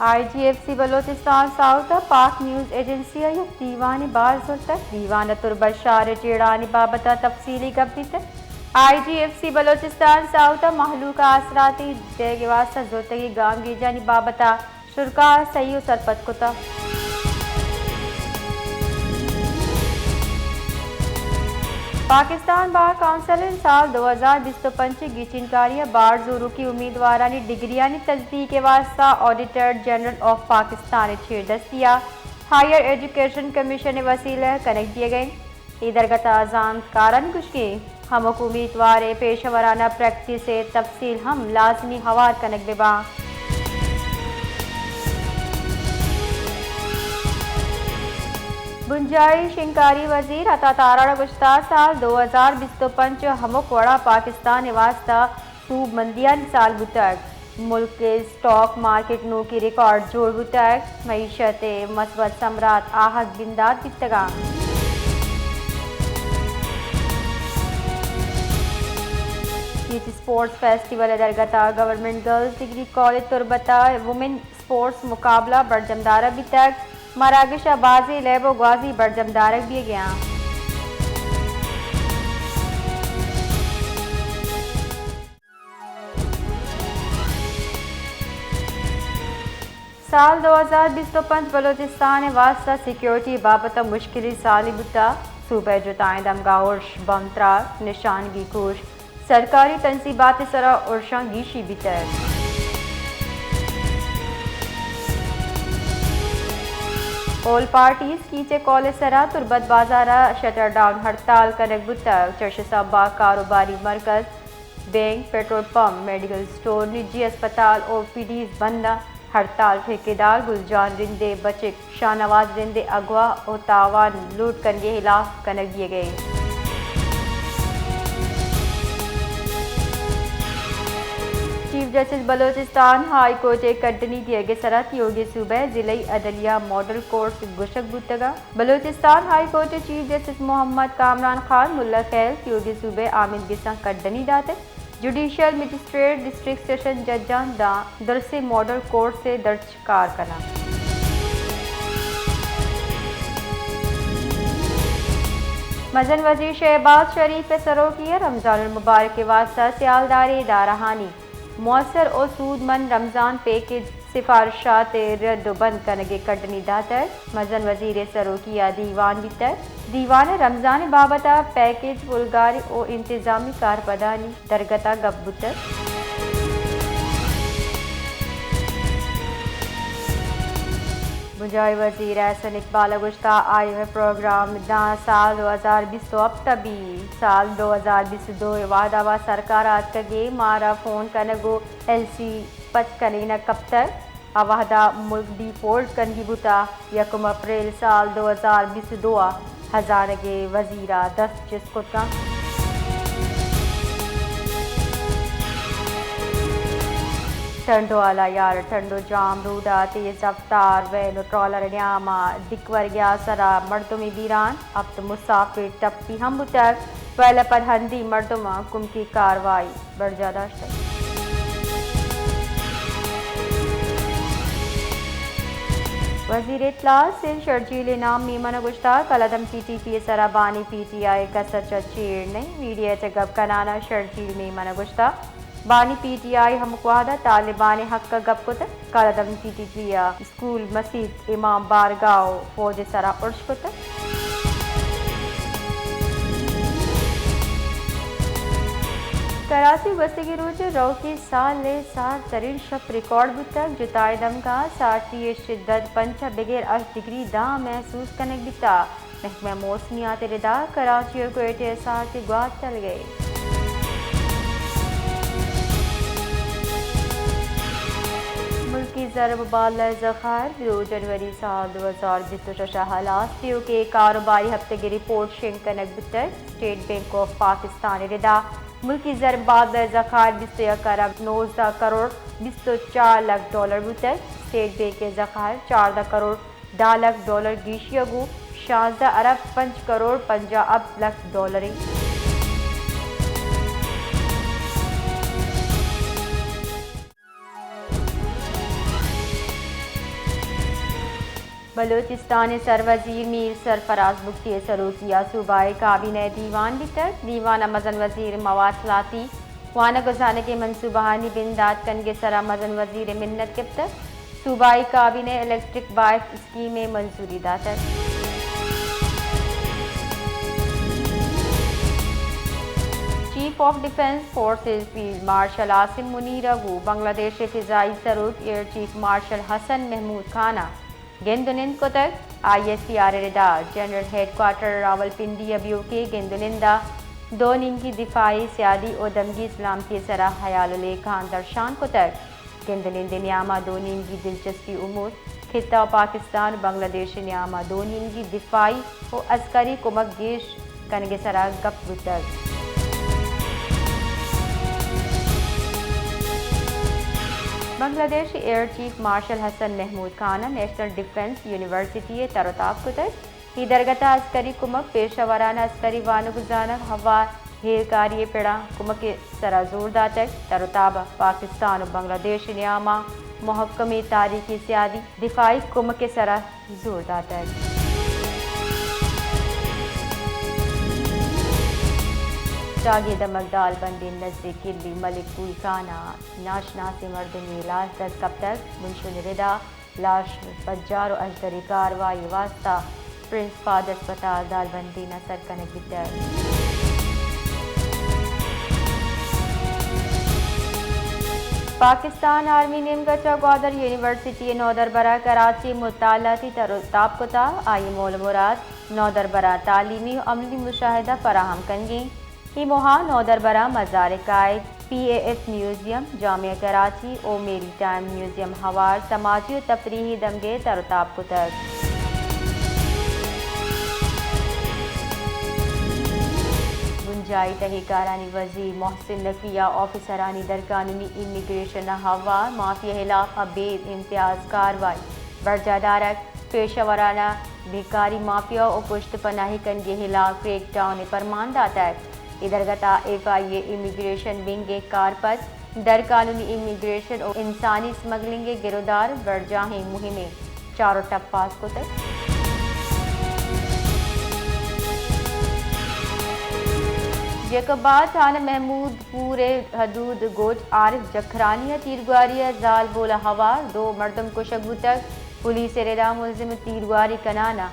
آئی جی F C Balochistan ساؤتھ ءَ پاک news agency ءَ یک دیوانے بار زرتگ۔ دیوان ءَ تربت شہر ءِ جیڑھانی بابت ءَ تفصیلی گپ بیتگ۔ آئی جی ایف سی بلوچستان ساؤتھ ءَ مہلوک ءَ آسراتی دیگ ءِ واستہ زرتگیں گامگیجانی بابت ءَ شرکا ءَ سہی ءُ سرپد کتگ۔ پاکستان بار کونسل ءَ سال دو ہزار بیست ءُ پنچ ءِ گچینکاری ءَ بار زوروکی امیدوارانی ڈگریانی تصدیق ءِ واستہ آڈیٹر جنرل آف پاکستان ءِ چیردستی ءَ ہائیر ایجوکیشن کمیشن ءِ وسیلہ ءَ کنگ بیگ ءَ انت۔ اے درگت ءَ زانتکارانی گوشگ انت، ہمک امیدوار ءِ پیشہ ورانہ پریکٹس ءِ تفصیل ہم لازمی ہوار کنگ بہ باں۔ بنجاہی شنگکاری وزیر عطا تارڑ ءَ گوشتگ، سال دو ہزار بیست ءُ پنچ ہمک وڑا پاکستان ءِ واستہ سوبمندیانی سال بوتگ۔ ملک ءِ اسٹاک مارکیٹ نوکیں ریکارڈ جوڑ بوتگ، معیشت ءِ مثبت ثمرات آہگ بندات بیتگ انت۔ کیچ اسپورٹس فیسٹیول ءِ درگت ءَ گورنمنٹ گرلز ڈگری کالج تربت ءَ وومن اسپورٹس مقابلہ برجم دارگ بیتگ۔ مراگش ءَ بازیں لیب ءُ گوازی برجم دارگ بیگ ءَ انت۔ سال دو ہزار بیست ءُ پنچ بلوچستان ءِ واستہ سیکورٹی ءِ بابت ءَ مشکلیں سالے بوتگ۔ صوبہ ءِ جتائیں دمگاں ارش، بم تراک، نشانگی کوش، سرکاری تنصیبات ءِ سرا ارشاں گیشی بیتگ۔ آل پارٹیز کیچ ءِ کال ءِ سرا تربت بازار ءَ شٹر ڈاؤن ہڑتال کنگ بوتگ۔ چرش ءِ سبب ءَ کاروباری مرکز، bank, petrol pump, medical store, نجی ہسپتال، او پی ڈیز بند انت۔ ہڑتال ٹھیکیدار گل جان رند ءِ بچک شاہنواز رند ءِ اغوا ءُ تاوان لوٹ کنگ ءِ ہلاپ کنگ بیگ ءَ انت۔ Chief justice Balochistan high court ءِ کڈنی دیگ ءِ سرا تیوگیں صوبہ ءِ ضلعی عدلیہ ماڈل کورٹس گوشگ بوتگ انت۔ بلوچستان ہائی کورٹ ءِ چیف جسٹس محمد کامران خان ملا خیل تیوگیں صوبہ ءِ آمید گساں کڈنی داتگ۔ جوڈیشل مجسٹریٹ، ڈسٹرکٹ سیشن ججاں داں درسیں ماڈل کورٹس ءِ درچ کار کناں۔ مزن وزیر شہباز شریف ءِ سروکی ءَ رمضان المبارک ءِ واستہ سیالداریں ادارہانی مؤثر ءُ سودمند رمضان پیکج سفارشات ءِ رد ءُ بند کنگ ءِ کڈنی داتگ۔ مزن وزیر ءِ سروکی ءَ دیوان بیتگ۔ دیوان ءَ رمضان ءِ بابت ءَ پیکج، پلگاری ءُ انتظامی کارپدانی درگت ءَ گپ بوتگ۔ بنجاہی وزیر احسن اقبال ءَ گوشتگ، آئی ایم ایف پروگرام داں سال دو ہزار بیست ءُ ہپت ءَ بی، سال دو ہزار بیست ءُ دو ءِ وہد ءَ سرکار ءَ آتکگیں، مارا فون کنگ ءُ ایل سی پچ کنگ نہ کپتگ۔ آ وہد ءَ ملک ڈیفالٹ کنگی بوتگ۔ یکم اپریل سال دو ہزار بیست ءُ دو ءَ ہزانگ ءِ وزیر ءَ دست چست کت کنت۔ ٹنڈو آلا یار ٹنڈو جام روڈ ءَ تیز رفتار وین ءُ ٹرالر ءِ نیام ءَ ڈکورگ ءِ سرا مردمے بیران، ہپت مسافر ٹپی ہم بوتگ، ویل ءَ پد ہندی مردماں کمکی کاروائی برجاہ داشتگ۔ وزیر اطلاعات سندھ شرجیل انعام میمن ءَ گوشتگ، کلدم ٹی ٹی پی ءِ سرا بانی پی ٹی آئی ءِ کس ءَ چہ چیر نہ انت۔ میڈیا ءَ چہ گپ کنان ءَ شرجیل میمن ءَ گوشتگ، بانی پی ٹی آئی ہمک وہد ءَ طالبان ءِ حق ءَ گپ کتگ۔ کلدم ٹی ٹی پی ءَ اسکول، مسیت، امام بارگاہ ءُ فوج ءِ سرا ارش کتگ۔ کراچی ءَ گوستگیں روچ ءَ روکیں سال ءِ سارد ترین شپ ریکارڈ بوتگ۔ جتائیں دمگاں سارتی ءِ شدت پنچ ءَ بگر ہشت ڈگری داں محسوس کنگ بیتگ۔ محکمہ موسمیات ءِ ردا کراچی ءُ کوئٹہ ءَ سارتی گوات چلگ ءَ۔ ملکی زر مبادلہ ءِ ذخائر دو جنوری سال دو ہزار بیست ءُ شش ءَ ہلاس، تیوگیں کاروباری ہپتگی رپورٹ شنگ کنگ بوتگ۔ اسٹیٹ بینک آف پاکستان ءِ ردا ملکی زر مبادلہ ءِ ذخائر بیست ءُ یک ارب نوزدہ کروڑ بیست ءُ چار لکھ ڈالر بوتگ۔ اسٹیٹ بینک ءِ ذخائر چاردہ کروڑ دہ لکھ ڈالر گیشی ءَ گوں شانزدہ ارب پنچ کروڑ پنجاہ ہپت لکھ ڈالر انت۔ بلوچستان ءِ سروزیر میر سرفراز بگٹی ءِ سروکی ءَ صوبائی کابینہ ءِ دیوان بیتگ۔ دیوان ءَ مزن وزیر مواصلاتی وانگ ءُ زانگ ءِ منصوبہانی بندات کنگ ءِ سرا مزن وزیر ءِ منت گپتگ۔ صوبائی کابینہ ءَ الیکٹرک بائیک اسکیم ءَ منظوری داتگ۔ Chief of defence forces field marshal Asim Munir ءَ گوں بنگلہ دیش ءِ فضائی سروک air chief marshal Hasan Mahmood Khan ءَ گند ءُ نند کتگ۔ آئی ایس پی آر ءِ ردا جنرل ہیڈ کوارٹر راولپنڈی ءَ بیوکیں گند ءُ نند ءَ دو نیمگی دفاعی سیادی ءُ دمگی سلامتی ءِ سرا ہیال ءُ لیکہاں درشان کتگ۔ گند ءُ نند ءِ نیام ءَ دو نیمگی دلچسپی امور، خطہ ءُ پاکستان ءُ بنگلہ دیش ءِ نیام ءَ دو نیمگی دفاعی ءُ عسکری کمک گیش کنگ ءِ سرا گپ بوتگ۔ بنگلہ دیش ءِ year chief marshal Hasan Mahmood Khan ءَ نیشنل ڈیفنس یونیورسٹی ءَ تر ءُ تاب کتگ۔ اے درگت ءَ عسکری کمک، پیشہ ورانہ عسکری وانگ ءُ زانگ، ہوار ہیلکاری ءِ پڑاں کمک ءِ سرا زور داتگ۔ تر ءُ تاب ءَ پاکستان ءُ بنگلہ دیش ءِ نیام ءَ محکمیں تاریخی سیادی، دفاعی کمک ءِ سرا زور داتگ۔ چاگی دمگ دالبندی نزیک کلی ملک کوئی خان ءَ ناشناسیں مردمے لاش دست کپتگ۔ بنشون ءِ ردا لاش پجار ءُ اژدری کاروائی ءِ واستہ پرنس فہد ہسپتال دالبندین ءَ سر کنگ بیتگ۔ پاکستان آرمی نیمگ ءَ چہ گوادر یونیورسٹی ءِ نودربر ءَ کراچی ءِ مطالعاتی تر ءُ تاب کتگ۔ آئی ءِ مول ءُ مراد نودربراں تعلیمی ءُ عملی مشاہدہ فراہم کنگ اِنت۔ اے موہ ءَ نودربراں مزار قائد، پی اے ایف میوزیم، جامعہ کراچی ءُ میری ٹائم میوزیم ہوار سماجی ءُ تفریحی دمگے تر ءُ تاب کتگ۔ بنجاہی تہی کارانی وزیر محسن نقوی ءَ آفیسرانی درقانونی امیگریشن ءَ ہوار مافیا ءِ ہلاپ ءَ بے امتیاز کاروائی برجاہ دارگ، پیشہ ورانہ بیکاری مافیا ءُ پشت پناہی کنگی ءِ ہلاپ کریک ڈاؤن ءِ پرمان داتگ۔ اے درگت ءَ ایف آئی اے امیگریشن ونگ ءِ کارپد، درقانونی امیگریشن ءُ انسانی سمگلنگ ءِ گرودار برجاہیں مہمے چار ءُ ٹپاس کتگ۔ جیکب آباد تھانہ محمود پور ءِ حدود ءَ گوج عارف جکھرانی ءِ تیرگواری ءَ زالبول ءَ ہوار دو مردم کشگ بوتگ۔ پولیس ءِ ردا ملزم ءِ تیرگواری کنان ءَ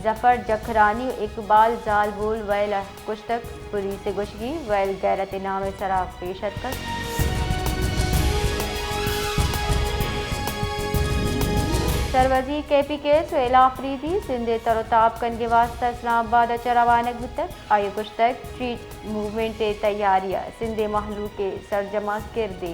ظفر جکھرانی ءُ اقبال زالبول ویل ءَ کشتگ۔ پولیس ءِ گوشگ اِنت ویل غیرت ءِ نام ءِ سرا پیش اتکگ۔ سروزیر کے پی کے سہیل آفریدی سندھ ءِ تر ءُ تاب کنگ ءِ واستہ اسلام آباد ءَ چہ روانگ بوتگ۔ آئی ءَ گوشتگ، ٹریٹ موومنٹ ءِ تیاری ءَ سندھ ءِ مہلوک ءِ سرجمیں کردے۔